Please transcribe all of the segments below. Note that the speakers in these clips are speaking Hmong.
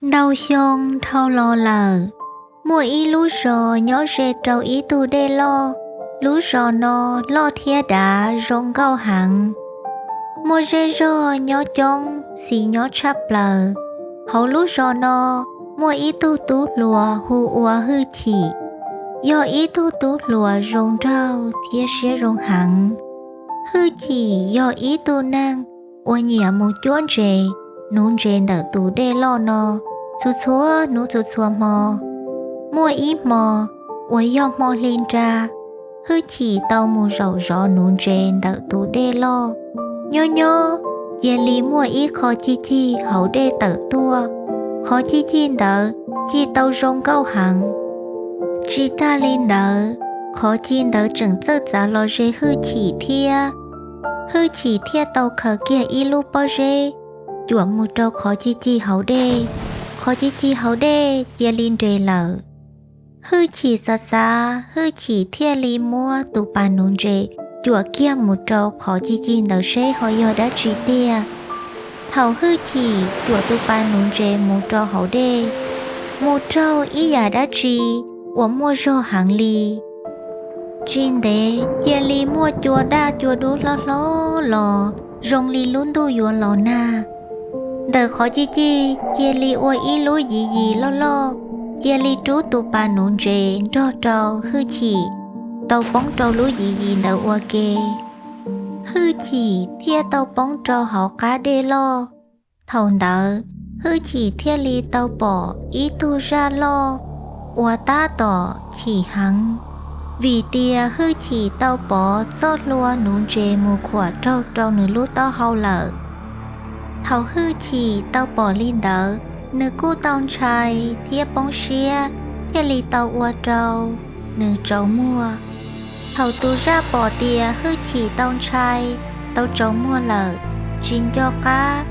Ntau xyoo dhau los lawm, muaj ib lub zos nyob ze rau ib tug dej loj. Lub zos no loj thiab dav zoo nkauj heev, muaj zej zog nyob coob, xis nyob tshaj plaws. Hauv lub zos no muaj ib tug tub hluas hu ua Hwj Chim, yog ib tug tub hluas zoo nraug thiab siab zoo heev. Hwj Chim yog ib tug neeg uas nyiam mus cuab ntses, nuv ntses ntawm tus dej loj no txhua txhua hnub txhua txhua hmo. Muaj ib hmo uas yog hmo hli nra, Hwj Chim tau mus zaum zov nuv ntses ntawm tus dej loj. Nyob nyob, cia li muaj ib qho cig cig hauv dej tawm tuaj. Qhov cig cig ntawd cig tau zoo nkauj heev. Tsis tag li ntawd, qhov cig ntawd tseem txawj txav los ze Hwj Chim thiab. Hwj Chim thiaj tau khaws kiag ib lub pob zeb cuam mus rau qhov cig cig hauv dej, qhov cig cig hauv dej cia li nres lawm. Hwj Chim xav xav, Hwj Chim thiaj li muab tus pas nuv ntses cuam kiag mus rau qhov cig cig ntawd seb ho yog dab tsi tiag. Thaum Hwj Chim cuam tus pas nuv ntses mus rau hauv dej, mus raug ib yam dab tsi uas muaj zog heev li. Tsis ntev cia li muaj cua daj cua dub hlob hlob los zoo li lub ntuj yuav los nag. Ntawm qhov cig cig cia li ua ib lub yiv yis loj loj, cia li rub tus pas nuv ntses nrog rau Hwj Chim tau poob rau lub yiv yis ntawd ua ke. Hwj Chim thiaj tau poob rau hauv qab dej loj. Thaum ntawd Hwj Chim thiaj li tau pom ib tug zaj loj uas tab tom chim heev, vim tias Hwj Chim tau pov txoj hlua nuv ntses mus khuam raug rau nws lub taub hau lawm. Thaum Hwj Chim tau pom li ntawd, nws kuj tau ntshai thiab poob siab, thiaj li tau ua rau nws tsaus muag. Thaum tus zaj pom tias Hwj Chim tau ntshai, tau tsaus muag lawm, tsis nco qab,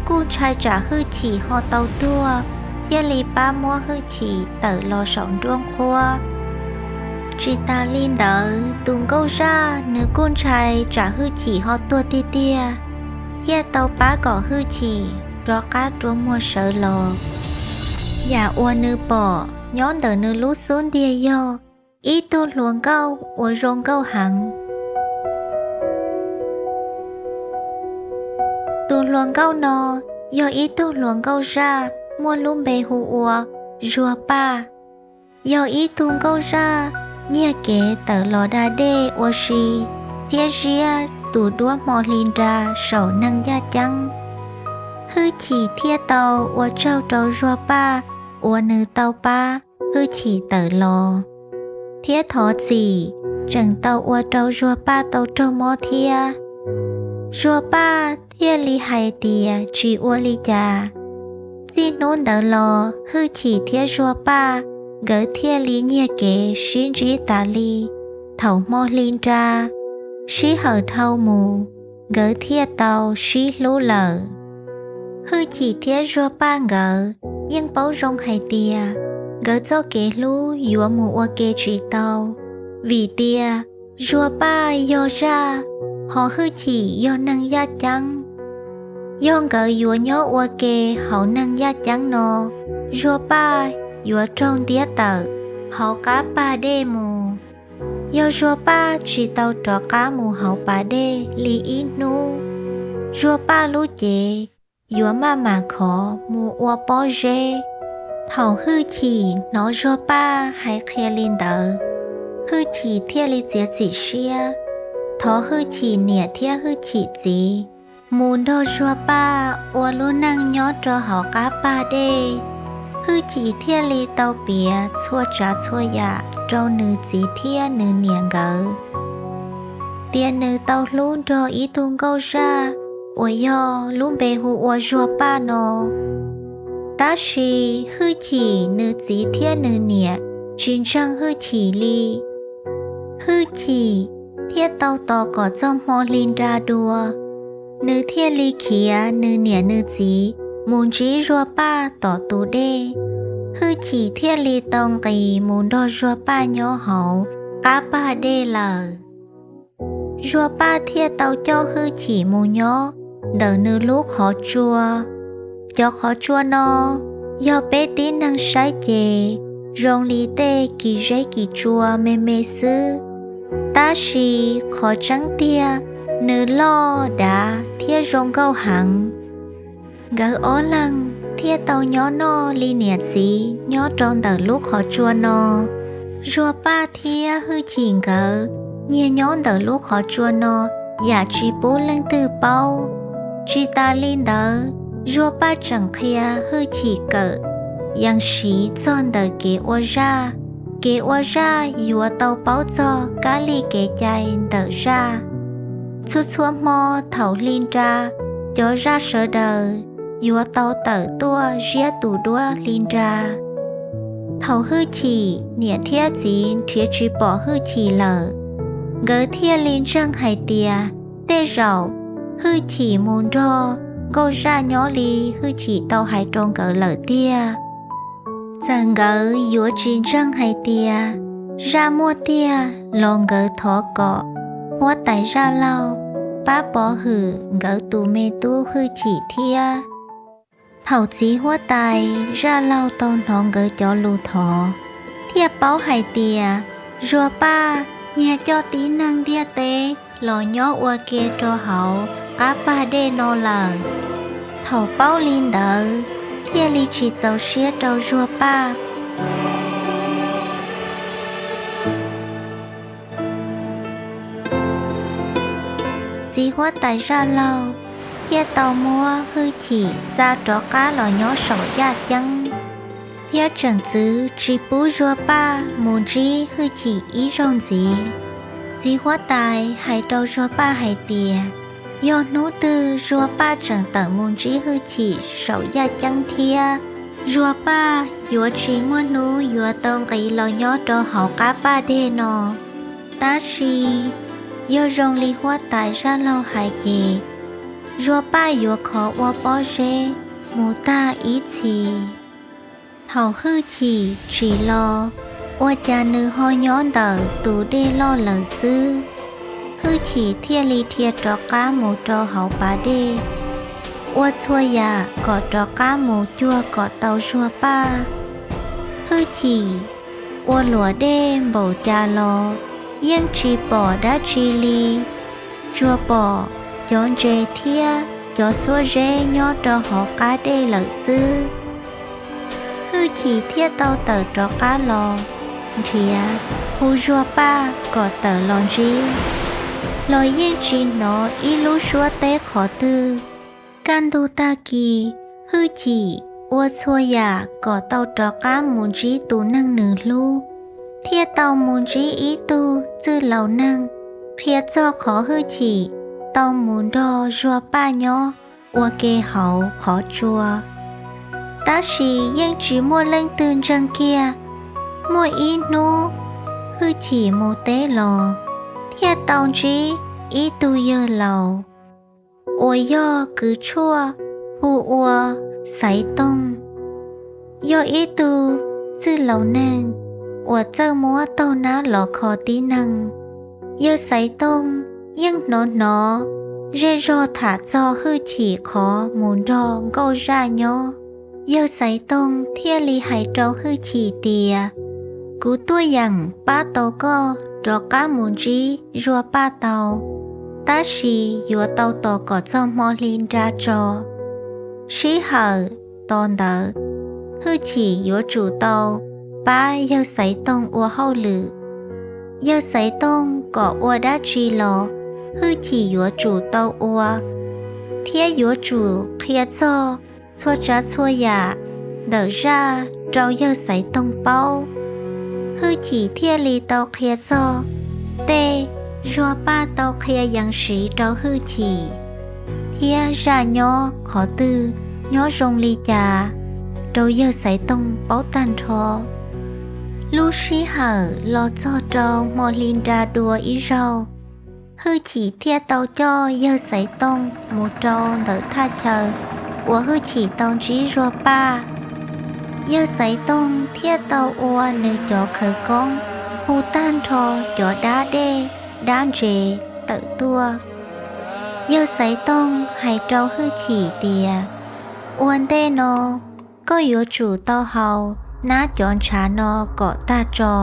kuj ntshai tsam Hwj Chim ho tau tuag, thiaj li pab muab Hwj Chim tawm los saum nruab nqhuab. Tsis tas li ntawd, tus nkauj zaj nws kuj ntshai tsam Hwj Chim ho tuag tiag tiag, thiaj tau pab kom Hwj Chim rov qab rua muag sawv los. Yam uas nws pom nyob ntawm nws lub xub ntiag yog ib tug hluas nkauj uas zoo nkauj heev. Tus hluas nkauj no yog ib tug hluas nkauj zaj muaj lub npe hu ua Zuag Paj, yog ib tug nkauj zaj nyiag kev tawm los da dej ua si thiab ziab tus duab hmo hli nra saum neeg yaj ceeb. Hwj Chim thiaj tau ua tsaug rau Zuag Paj uas nws tau pab Hwj Chim tawm los, thiab thov txim tseem tau ua rau Zuag Paj tau raug mob thiab. Zuag Paj thiaj li hais tias tsis ua li cas. Txij hnub ntawd los Hwj Chim thiab Zuag Paj nkawd thiaj li nyiag kev sib ntsib tas li. Thaum hmo hli nra, sij hawm dhau mus, nkawd thiaj tau sib hlub lawm. Hwj Chim thiab Zuag Paj nkawd yeej paub zoo hais tias nkawd txoj kev hlub yuav mus ua ke tsis tau, vim tias Zuag Paj yog zaj, ho Hwj Chim yog neeg yaj ceeb. Yog nkawd yuav nyob ua ke hauv neeg yaj ceeb no, Zuag Paj yuav raug ntiab tawm hauv qab pag dej mus. Yog Zuag Paj tsis tau rov qab mus hauv pas dej li ib hnub, Zuag Paj lub cev yuav maj mam khov mus ua pob zeb. Thaum Hwj Chim hnov Zuag Paj hais qhia li ntawd, Hwj Chim thiaj li txiav txim siab thov Hwj Chim niam thiab Hwj Chim txiv mus nrog Zuag Paj ua lub neej nyob rau hauv qab pag dej. Hwj Chim thiaj li tau piav txhua tsav txhua yam rau nws txiv thiab nws niam nkawd, tias nws tau hlub nrog ib tug nkauj zaj uas yog lub npe hu ua Zuag Paj no. Tab sis Hwj Chim nws txiv thiab nws niam tsis ntseeg Hwj Chim li. Hwj Chim thiaj tau tos kom txog hmo hli nra dua, nws thiaj li khiav nws niam nws txiv mus ntsib Zuag Paj tom tus dej. Hwj Chim thiaj li tau nqis mus nrog Zuag Paj nyob hauv qab pag dej lawm. Zuag Paj thiaj tau coj Hwj Chim mus nyob ntawm nws lub qhov tsua. Cov qhov tsua no Yog peb tib neeg saib ces zoo li tej kis zeb kis tsua me me xwb, tab sis qhov tseeb tiag, nws loj dav thiab zoo nkauj heev. Nkawd ob leeg thiaj tau nyob noj li niam txiv nyob rau ntawm lub qhov tsua no. Zuag Paj thiab Hwj Chim nkawd nyiag nyob ntawm lub qhov tsua no yam tsis pub leej twg paub. Tsis tas li ntawd, Zuag Paj tseem qhia Hwj Chim kawm yees siv txog ntawm kev ua zaj. Kev ua zaj yuav tau paub txog kab li kev cai ntawm zaj. Txhua txhua hmo thaum hli nra, cov zaj sawv daws yuav tau tawm tuaj ziab tus duab hli nra. Thaum Hwj Chim niam thiab txiv nrhiav tsis pom Hwj Chim lawm, nkawd thiaj li ntseeg hais tias tej zaum Hwj Chim mus nrog nkauj zaj nyob li Hwj Chim tau hais rau nkawd lawm tiag. Txawm nkawd yuav tsis ntseeg hais tias zaj muaj tiag los nkawd thov kom huab tais Zaj Laug pab pov hwm nkawd tus me tub Hwj Chim thiab. Thaum txiv huab tais Zaj Laug tau hnov nkawd cov lus thov, thiaj paub hais tias Zuag Paj nyiag coj tib neeg ntiaj teb los nyob ua ke rau hauv qab pag dej no lawm. Thaum paub li ntawd, thiaj li tsis txaus siab rau Zuag Paj. Txiv huab tais Zaj Laug thiaj tau muab Hwj Chim xa rov qab los nyob saum yaj ceeb, thiab tseem txwv tsis pub Zuag Paj mus ntsib Hwj Chim ib zaug ntxiv. Txiv huab tais hais rau Zuag Paj hais tias, yog hnub twg Zuag Paj tseem tawm mus ntsib Hwj Chim saum yaj ceeb thiab, Zuag Paj yuav tsis muaj hnub yuav tau nqis los nyob rau hauv qab paj dej no. Tab sis yog zoo li huab tais Zaj Laug hais ces, Zuag Paj yuav khov ua pob zeb mus tag ib txhis. Thaum Hwj Chim tsim los, ua cas nws ho nyob ntawm tus dej loj lawm xwb. Hwj Chim thiaj li dhia rov qab mus rau hauv pas dej, ua txhua yam kom rov qab mus cuag kom tau Zuag Paj. Hwj Chim ua luam dej npaum cas los yeej tsis pom dab tsi li, tsuas pom cov ntses thiab cov xuab zeb nyob rau hauv qab dej lawm xwb. Hwj Chim thiaj tau tawm rov qab los nrhiav, hu Zuag Paj kom tawm los ntsib, los yeej tsis hnov ib lub suab teb qhov twg. Kaj ntug tag kis, Hwj Chim ua txhua yam kom tau rov qab mus ntsib tus neeg nws hlub, thiaj tau mus ntsib ib tug txwj laus neeg qhia txog qhov Hwj Chim tau mus nrog Zuag Paj nyob ua ke hauv qhov tsua. Tab sis yeej tsis muaj leej twg ntseeg kiag. Muaj ib hnub, Hwj Chim mus teb los, thiaj tau ntsib ib tug yawg laus uas yog kws tshuaj hu ua Xaiv Tooj, yog ib tug txwj laus neeg uas txawj muab taug nab los kho tib neeg. Yawg Xaiv Tooj yeej hnov hnov zej zog tham txog Hwj Chim qhov mus nrog Nkauj Zaj nyob. Yawg Xaiv Tooj thiaj li hais rau Hwj Chim tias, kuv tuaj yeem pab tau koj rov qab mus ntsib Zuag Paj tau, tab sis yuav tau tos kom txog hmo hli nra tso. Sij hawm tos ntawd, Hwj Chim yuav tsum tau pab yawg Xaiv Tooj ua hauj lwm. Yawg Xaiv Tooj kom ua dab tsi los Hwj Chim yuav tsum tau ua, thiab yuav tsum qhia txog txhua tsav txhua yam ntawm zaj rau yawg Xaiv Tooj paub. Hwj Chim thiaj li tau qhia txog tej Zuag Paj tau qhia yees siv rau Hwj Chim, thiab zaj nyob qhov twg, nyob zoo li cas rau yawg Xaiv Tooj paub tag nrho. Lub sij hawm los txog rau hmo hli nra dua ib zaug, Hwj Chim thiaj tau coj yawg Xaiv Tooj mus rau ntawm thaj chaw uas Hwj Chim tau ntsib Zuag Paj. Yawg Xaiv Tooj thiaj tau ua nws cov khawv koob hu tag nrho cov dab dej dab ntses tawm tuaj. Yawg Xaiv Tooj hais rau Hwj Chim tias, ua ntej no Koj yuav tsum tau haus nab cov ntshav no kom tag tso,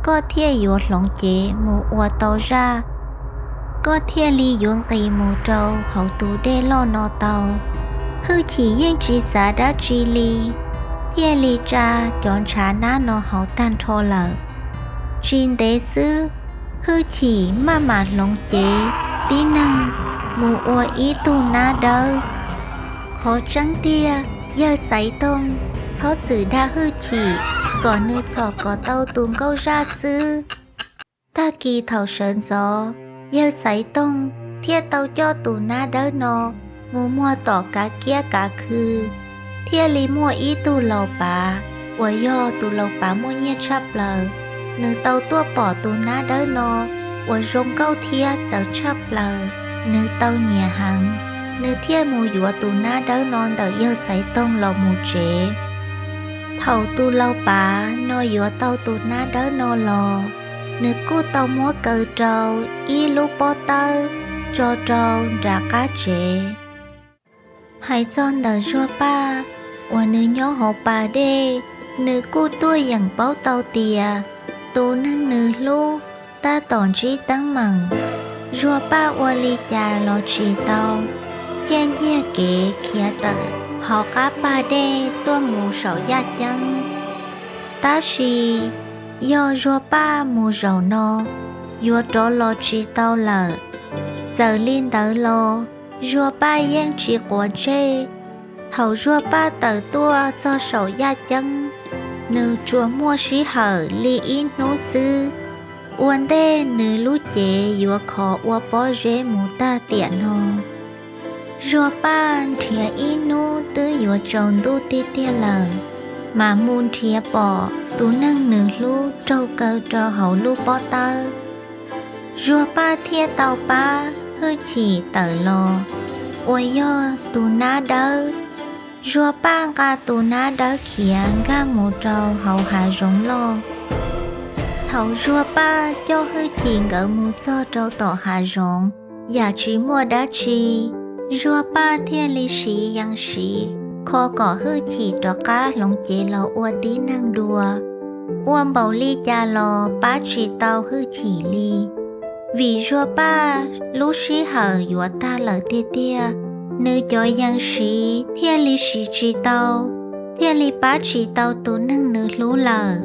koj thiaj yuav hloov cev mus ua tau zaj, koj thiaj li yuav nqis mus rau hauv tus dej loj no tau. Hwj chim yeej tsis xav dab tsi li, thiaj li tsa cov ntshav nab no haus tag nrho lawm. Tsis ntev xwb, Hwj chim maj mam hloov cev tib neeg mus ua ib tug nab dawb. Qhov tseeb tiag, yawg Xaiv Toog txhob txwm dag Hwj chim kom nws txhom kom tau tus nkauj zaj xwb. Tag kis thaum sawv ntxov, yawg Xaiv Toog thiaj tau coj tus nab dawb no mus muag tom kav kiab kav khw, thiaj li muaj ib tug laus pav uas yog tus laus pav muaj nyiaj tshaj plaws. Nws tau tuaj pom tus nab dawb no uas zoo nkauj thiab txawv tshaj plaws, nws tau nyiam heev, nws thiaj mus yuav tus nab dawb no ntawm yawg Xaiv Toog los mus tsev. Thaum tus laus pav no yuav tau tus nab dawb no los, nws kuj tau muab kaw rau ib lub pob tawb tso rau nram qab tsev. Hais txog ntawm Zuag Paj uas nws nyob hauv pas dej, nws kuj tuaj yeem paub tau tias tus neeg nws hlub tab tom ntsib teeb meem. Zuag Paj ua li cas los tsis tau, thiaj nyiag kev khiav tawm hauv qab pas dej tuaj mus saum yaj ceeb. Tab sis yog Zuag Paj mus zaum no, yuav rov los tsis tau lawm. Txawm li ntawd los, Zuag Paj yeej tsis quav ntsej. Thaum Zuag Paj tawm tuaj txog saum yaj ceeb, nws tsuas muaj sij hawm li ib hnub xwb, ua ntej nws lub cev yuav khov ua pob zeb mus tag tiam no. Zuag Paj nrhiav ib hnub twb yuav tsaus ntuj tiag tiag lawm, mas mus nrhiav pom tus neeg nws hlub raug kaw rau hauv lub pob tawb. Zuag Paj thiaj tau pab Hwj Chim tawm los, uas yog tus nab dawb. Zuag Paj nqa tus nab dawb khiav nkag mus rau hauv hav zoov loj. Thaum Zuag Paj coj Hwj Chim nkawd mus txog rau tom hav zoov, yam tsis muaj dab tsi, Zuag Paj thiaj li siv yees siv kho kom Hwj Chim rov qab hloov cev los ua tib neeg dua. Ua npaum li cas los pab tsis tau Hwj Chim li, vim Zuag Paj lub sij hawm yuav tag lawm tiag tiag, nws cov yees siv thiaj li siv tsis tau, thiaj li pab tsis tau tus neeg nws hlub lawm.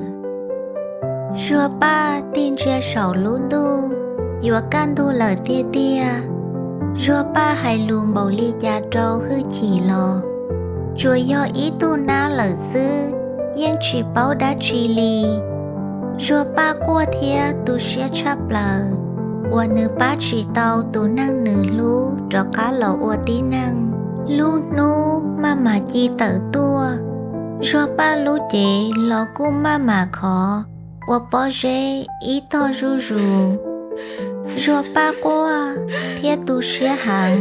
Zuag Paj tig ntsia saum lub ntuj, yuav kaj ntug lawm tiag tiag. Zuag Paj hais lus npaum li cas rau Hwj Chim los, tsuas yog ib tug nab lawm xwb, yeej tsis paub dab tsi li. Zuag Paj quaj thiab tu siab tshaj plaws uas nws pab tsis tau tus neeg nws hlub rov qab los ua tib neeg. Lub hnub maj mam ci tawm tuaj, Zuag Paj lub cev los kuj maj mam khov ua pob zeb ib tog zuj zus. Zuag Paj quaj thiab tu siab heev,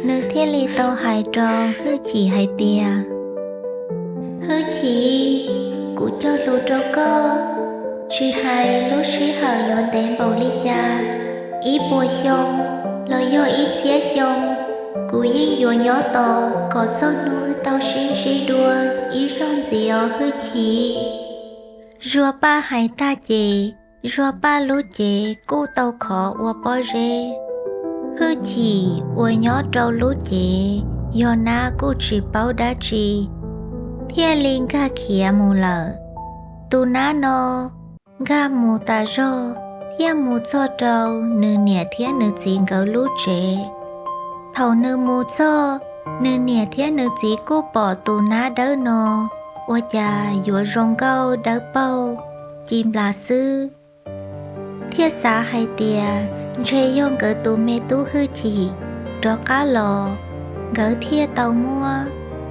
nws thiaj li tau hais rau Hwj Chim hais tias, Hwj Chim, kuv cog lus rau koj, tsis hais lub sij hawm yuav ntev npaum li cas, ib puas xyoo los yog ib txhiab xyoo, kuv yeej yuav nyob tos kom txog hnub wb tau sib ntsib dua ib zaug ntxiv os Hwj Chim. Zuag Paj hais tag ces, Zuag Paj lub cev kuj tau khov ua pob zeb. Hwj Chim uas nyob rau lub cev yog nab kuj tsis paub dab tsi, thiaj li nkag khiav mus lawm. Tus nab no nkag mus tas zog thiaj mus txog rau nws niam thiab nws txiv nkawd lub tsev. Thaum nws mus txog, nws niam thiab nws txiv kuj pom tus nab dawb no ua cas yuav zoo nkauj dawb paug ci nplas xwb, thiaj xav hais tias ntshe yog nkawd tus me tub Hwj Chim rov qab los, nkawd thiaj tau muab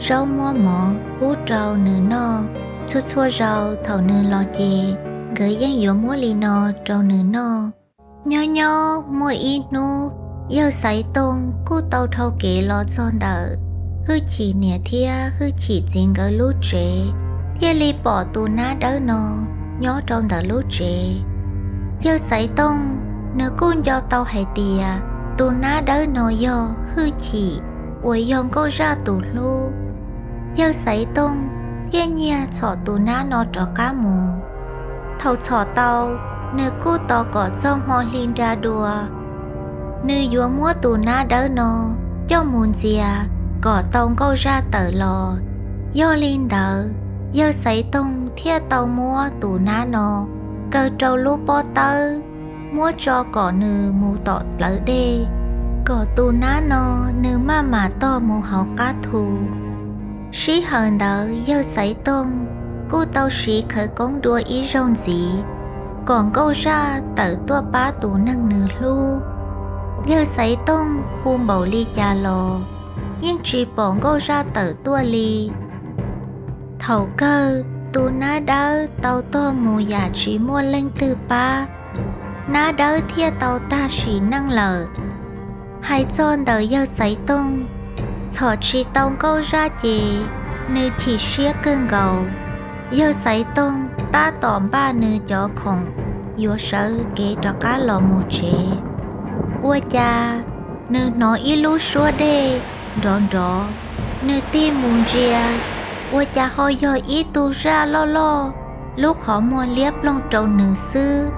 zaub muab mov pub rau nws noj. Txhua txhua zaus thaum nws los ces nkawd yeej yuav muab li no rau nws noj. Nyob nyob muaj ib hnub, yawg Xaiv Tooj kuj tau dhau kev los txog ntawm Hwj Chim niam thiab Hwj Chim txiv nkawd lub tsev, thiaj li pom tus nab dawb no nyob rau ntawm lub tsev. Yawg Xaiv Tooj nws kuj nco tau hais tias tus nab dawb no yog Hwj Chim uas yog Nkauj Zaj tus hlub. Yawg Xaiv Tooj thiaj nyiag txhom tus nab no rov qab mus. Thaum txhom tau, nws kuj tos kom txog hmo hli nra dua, nws yuav muab tus nab dawb no coj mus ntxias kom tau nkauj zaj tawm los. Yog li ntawd, yawg Xaiv Tooj thiaj tau muab tus nab no kaw rau lub pob tawb, muab tso kom nws mus tom plawv dej, kom tus nab no nws maj mam tog mus hauv qab thu. Sij hawm ntawd yawg Xaiv Tooj kuj tau siv khawv koob dua ib zaug ntxiv, kom nkauj zaj tawm tuaj pab tus neeg nws hlub. Yawg Xaiv Tooj hu npaum li cas los yeej tsis pom nkauj zaj tawm tuaj li. Thaum kawg tus nab dawb tau tog mus yam tsis muaj leej twg pab, nab dawb thiaj tau tag sim neej lawm. Hais txog ntawm yawg Xaiv Tooj, txhom tsis tau nkauj zaj ces nws chim siab kawg nkaus. Yawg Xaiv Tooj tab tom npaj nws cov khoom yuav sawv kev rov qab los mus tsev. Ua cas nws hnov ib lub suab dej nrov nrov, nws tig mus ntsia, ua cas ho yog ib tug zaj loj loj lub qhov muag liab ploog rau nws xwb.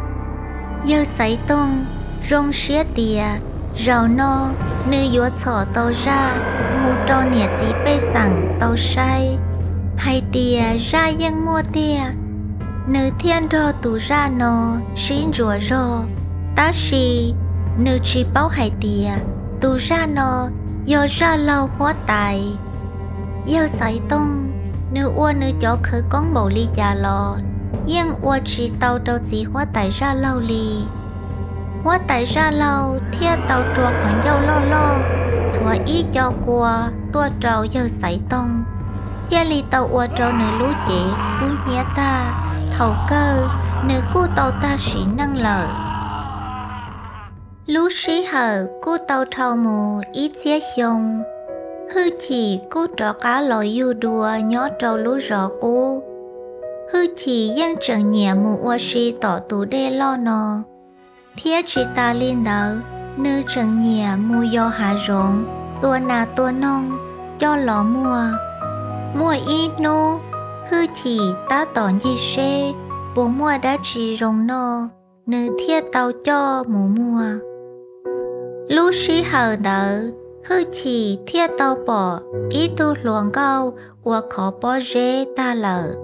Yawg Xaiv Tooj zoo siab tias zaum no nws yuav txhom tau zaj mus rau niam txiv pej xeem tau saib hais tias zaj yeej muaj tiag. Nws thiaj nrog tus zaj no sib ntsuas zog, tab sis nws tsis paub hais tias tus zaj no yog zaj laug huab tais. Yawg Xaiv Tooj nws ua nws cov khawv koob npaum li cas los yeej ua tsis tau rau txiv huab tais zaj laug li. Huab tais zaj laug thiaj tau rua qhov ncauj loj loj txhuav ib co kua tuaj rau yawg Xaiv Tooj, thiaj li tau ua rau nws lub cev kub hnyiab tag. Thaum kawg nws kuj tau tag sim neej lawm. Lub sij hawm kuj tau dhau mus ib txhiab xyoo, Hwj Chim kuj rov qab los yug dua nyob rau lub zos qub. Hwj Chim yeej tseem nyiam mus ua si tom tus dej loj no, thiab tsis tas li ntawd nws tseem nyiam mus yos hav zoov tua nas tua noog coj los muag. Muaj ib hnub, Hwj Chim tab tom ncig seb puas muaj dab tsi zoo noj, nws thiaj tau coj mus muag. Lub sij hawm ntawd Hwj Chim thiaj tau pom ib tug hluas nkauj uas khov pob zeb tag lawm.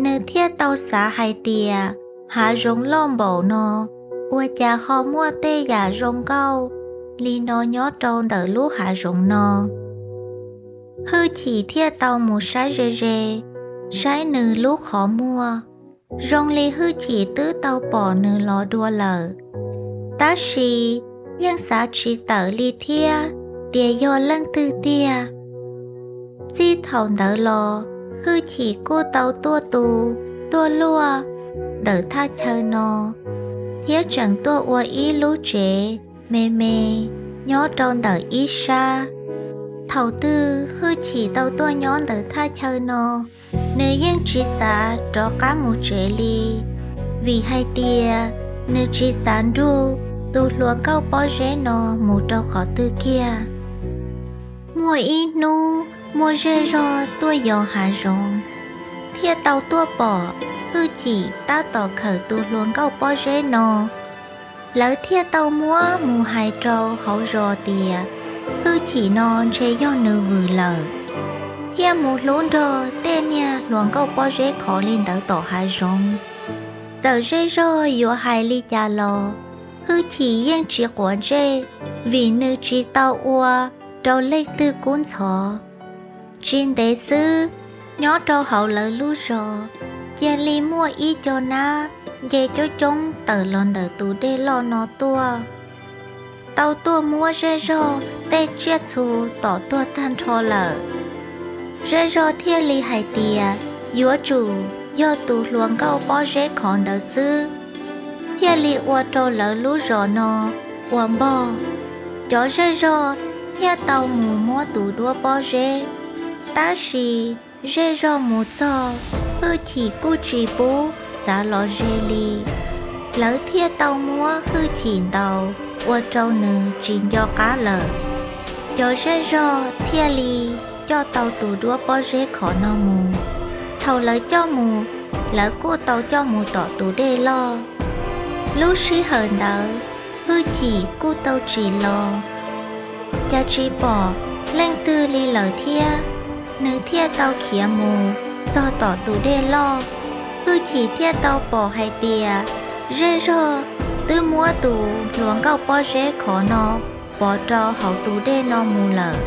Nws thiaj tau xav hais tias hav zoov loj npaum no, ua cas ho muaj tej yam zoo nkauj li no nyob rau ntawm lub hav zoov no. Hwj Chim thiaj tau mus saib ze ze, saib nws lub qhov muag, zoo li Hwj Chim twb tau pom nws los dua lawm, tab sis yeej xav tsis tawm li thiab tias yog leej twg tiag. Txij thaum ntawd los Hwj Chim kuj tau tuaj tu tuaj luaj ntawm thaj chaw no, thiab tseem tuaj ua ib lub tsev me me nyob rau ntawm ib sab. Thaum twg Hwj Chim tau tuaj nyob ntawm thaj chaw no, nws yeej tsis xav rov qab mus tsev li, vim hais tias nws tsis xav nrug tus hluas nkauj pob zeb no mus rau qhov twg kiag. Muaj ib hnub muaj zej zog tuaj yos hav zoov, thiaj tau tuaj pom Hwj Chim tab tom khawm tus hluas nkauj pob zeb no. Lawv thiaj tau muab mus hais rau hauv zos tias Hwj Chim no ntshe yog nws vwm lawm, thiaj mus hlub nrog tej niag hluas nkauj pob zeb khov li ntawd tom hav zoov. Txawm zej zog yuav hais li cas los Hwj Chim yeej tsis quav ntsej, vim nws tsis tau ua rau leej twg kub ntxhov. Tsis ntev xwb, nyob rau hauv lawv lub zos, cia li muaj ib co nab nce coob coob tawm los ntawm tus dej loj no tuaj, tau tuaj muab zej zog tej tsiaj txhu tom tuag tag nrho lawm. Zej zog thiaj li hais tias yuav tsum yog tus hluas nkauj pob zeb khov ntawd xwb, thiaj li ua rau lawv lub zos no ua npog. Cov zej zog thiaj tau mus muab tus duab pob zeb, tab sis zej zog mus txog, Hwj Chim kuj tsis pub txav los ze li. Lawv thiaj tau muab Hwj Chim ntaus ua rau nws tsis nco qab lawm. Cov zej zog thiaj li coj tau tus duab pob zeb khov no mus. Thaum lawv coj mus, lawv kuj tau coj mus tom tus dej loj. Lub sij hawm ntawd, Hwj Chim kuj tau tsim los, cas tsis pom leej twg li lawm thiab, nws thiaj tau khiav mus txog tom tus dej loj. Hwj Chim thiaj tau pom hais tias zej zog twb muab tus hluas nkauj pob zeb khov no pov rau hauv tus dej no mus lawm.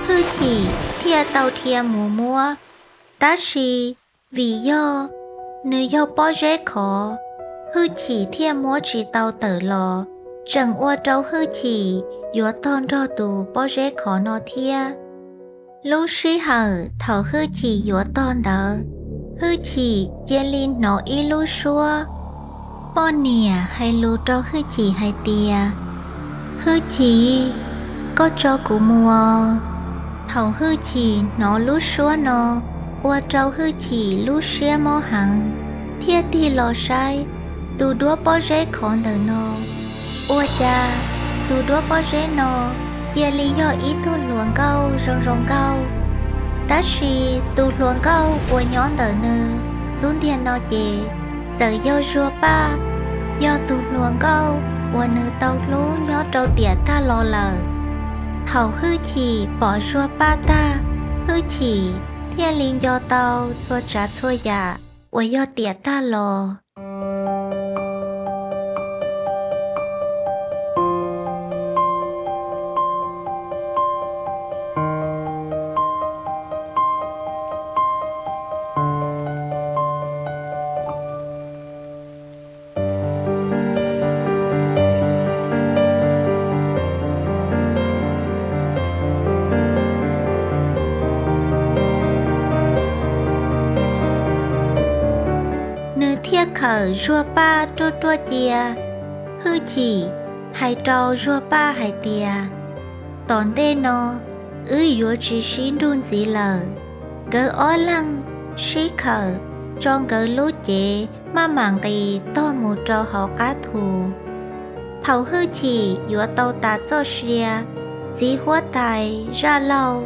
Hwj Chim thiaj tau dhia mus muab, tab sis vim yog nws yog pob zeb khov, Hwj Chim thiaj muab tsis tau tawm los, tseem ua rau Hwj Chim yuav tog nrog tus pob zeb khov no thiab. Lub sij hawm thaum Hwj Chim yuav tog ntawd, Hwj Chim cia li hnov ib lub suab poj niam hais lus rau Hwj Chim hais tias, Hwj Chim, koj tso kuv mus os. Thaum Hwj Chim hnov lub suab no, ua rau Hwj Chim lub siab mob heev, thiaj tig los saib tus duab pob zeb khov ntawm no. Ua cas tus duab pob zeb no cia li yog ib tug hluas nkauj zoo zoo nkauj, tab sis tus hluas nkauj uas nyob ntawm nws xub ntiag no ces txawm yog Zuag Paj, yog tus hluas nkauj uas nws tau hlub nyob rau tiam tag los lawm. Thaum Hwj Chim pom Zuag Paj tag, Hwj Chim thiaj li nco tau txhua tsav txhua yam uas yog tiam tag los. Nws thiaj khawm Zuag Paj ruaj ruaj cia. Hwj Chim hais rau Zuag Paj hais tias, tom ntej no wb yuav tsis sib nrug ntxiv lawm. Nkawd ob leeg sib khawm tso nkawd lub cev maj mam nqis tog mus rau hauv qab thu. Thaum Hwj Chim yuav tau tas txoj sia, txiv huab tais Zaj Laug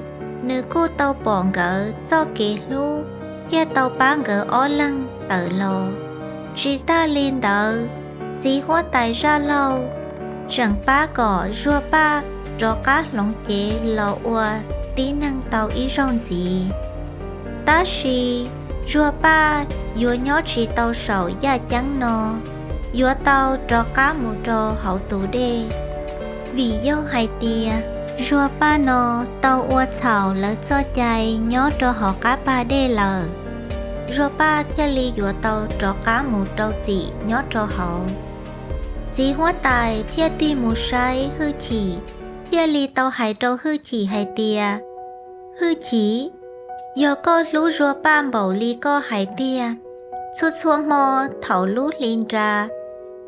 nws kuj tau pom nkawd txoj kev hlub thiaj tau pab nkawd ob leeg tawm los. Tsis tag li ntawd, txiv huab tais Zaj Laug tseem pab kom Zuag Paj rov qab hloov cev los ua tib neeg tau ib zaug ntxiv. Tab sis Zuag Paj yuav nyob tsis tau saum yaj ceeb no, yuav tau rov qab mus rau hauv tus dej, vim yog hais tias Zuag Paj no tau ua txhaum lawv txoj cai nyob rau hauv qab pas dej lawm. Zuag Paj thiaj li yuav tau rov qab mus rau txim nyob rau hauv. Txiv huab tais thiaj tig mus saib Hwj Chim, thiaj li tau hais rau Hwj Chim hais tias, Hwj Chim, yog koj hlub Zuag Paj npaum li koj hais tiag, txhua txhua hmo thaum lub hli nra,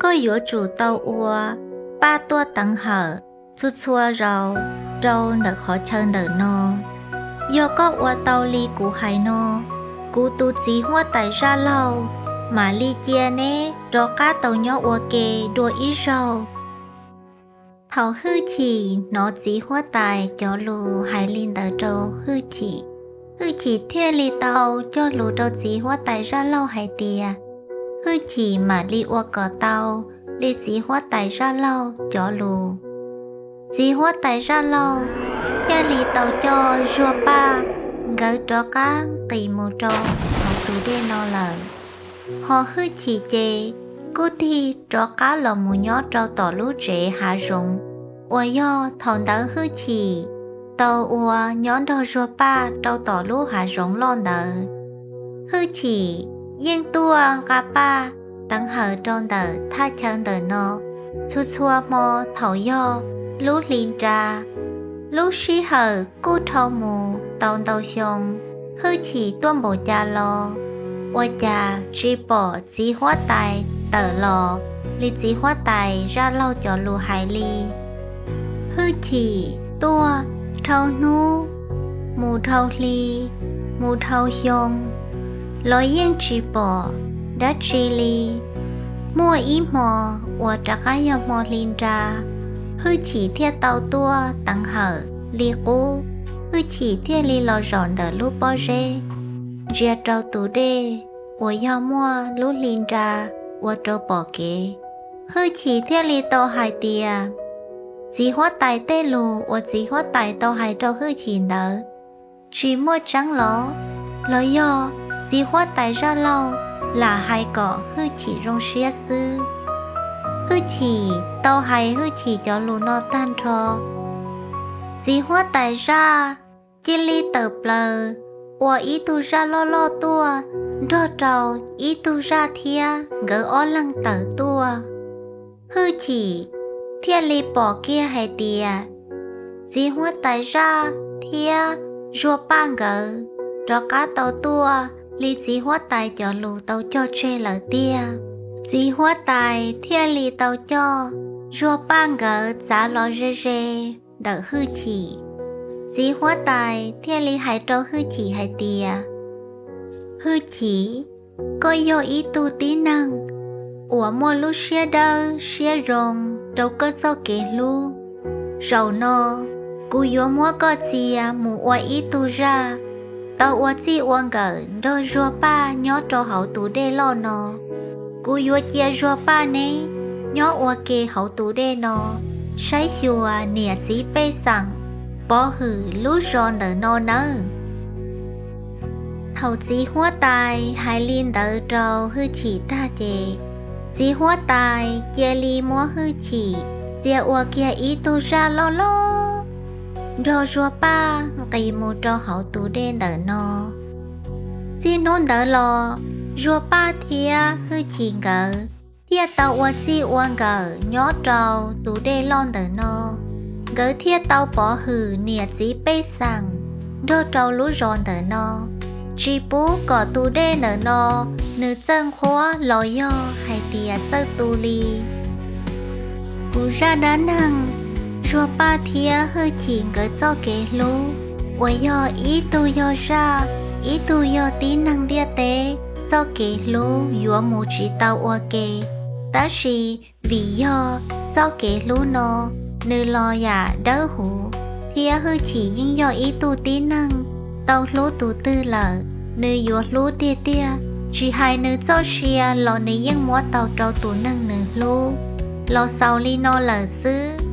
koj yuav tsum tau ua paj tuaj teev hawm txhua txhua zaus rau ntawm qhov chaw ntawm no. Yog koj ua tau li kuv hais no, kuv tus txiv huab tais Zaj Laug mam li cia neb rov qab tau nyob ua ke dua ib zaug. Thaum Hwj Chim hnov txiv huab tais cov lus hais li ntawd rau Hwj Chim, Hwj Chim thiaj li tau cog lus rau txiv huab tais Zaj Laug hais tias, Hwj Chim mam li ua kom tau li txiv huab tais Zaj Laug cov lus. Txiv huab tais Zaj Laug thiaj li tau coj Zuag Paj nkawd rov qab nqis mus rau hauv tus dej no lawm. Ho Hwj Chim ces kuj tig rov qab los mus nyob rau tom lub tsev hav zoov uas yog thaum ntawd Hwj Chim tau ua nyob nrog Zuag Paj rau tom lub hav zoov loj ntawd. Hwj Chim yeej tuaj nqa paj teev hawm rau ntawm thaj chaw ntawm no txhua txhua hmo thaum yog lub hli nra. Lub sij hawm kuj dhau mus tau ntau xyoo, Hwj Chim tuaj npaum cas los ua cas tsis pom txiv huab tais tawm los li txiv huab tais Zaj Laug cov lus hais li. Hwj Chim tuaj dhau hnub, mus dhau hli, mus dhau xyoo, los yeej tsis pom dab tsi li. Muaj ib hmo uas rov qab yog hmo hli nra, Hwj Chim thiaj tau tuaj teev hawm li qub. hwj chim thiaj li los zaum ntawm lub pob zeb, ntsia rau tus dej uas yog muaj lub hli nra ua rau pom kev. Hwj chim thiaj li tau hais tias, txiv huab tais tej lus uas txiv huab tais tau hais rau hwj chim ntawd tsis muaj tseeb los? Los yog txiv huab tais zaj laug lam hais kom hwj chim zoo siab xwb? Hwj chim tau hais hwj chim cov lus no tag nrho, txiv huab tais zaj cia li tawm plaws ua ib tug zaj loj loj tuaj nrog rau ib tug zaj thiab, nkawd ob leeg tawm tuaj. Hwj chim thiaj li pom kiag hais tias txiv huab tais zaj thiab Zuag Paj nkawd rov qab tau tuaj li txiv huab tais cov lus tau cog tseg lawm tiag. Txiv huab tais thiaj li tau coj Zuag Paj nkawd txav los ze ze ntawm hwj chim. Txiv huab tais thiaj li hais rau hwj chim hais tias, hwj chim, koj yog ib tug tib neeg uas muaj lub siab dawb siab zoo rau koj txoj kev hlub. Zaum no kuv yuav muab koj txia mus ua ib tug zaj tau ua txij ua nkawm nrog Zuag Paj nyob rau hauv tus dej loj no. Kuv yuav cia Zuag Paj neb nyob ua ke hauv tus dej no, saib xyuas niam txiv pej xeem, pov hwm lub zos ntawm no nawb. Thaum txiv huab tais hais li ntawd rau hwj chim tag ces, txiv huab tais cia li muab hwj chim txia ua kiag ib tug zaj loj loj nrog Zuag Paj nqis mus rau hauv tus dej ntawm no. Txij hnub ntawd los, Zuag Paj thiab hwj chim nkawd thiaj tau ua txij ua nkawm nyob rau tus dej loj ntawm no. Nkawd thiaj tau pov hwm niam txiv pej xeem nrog rau lub zos ntawm no, tsis pub kom tus dej ntawm no nws txawj nqhuab los yog hais tias txawj tu li. Kuv zaj dab neeg Zuag Paj thiab hwj chim nkawd txoj kev hlub uas yog ib tug yog zaj, ib tug yog tib neeg ntiaj teb txoj kev hlub yuav mus tsis tau ua ke. Tab sis vim yog txoj kev hlub no nws los yam dawb huv, thiab hwj chim yeej yog ib tug tib neeg tau hlub tus twg lawm nws yuav hlub tiag tiag, tsis hais nws txoj sia los nws yeej muab tau rau tus neeg nws hlub. Los xaus li no lawm xwb.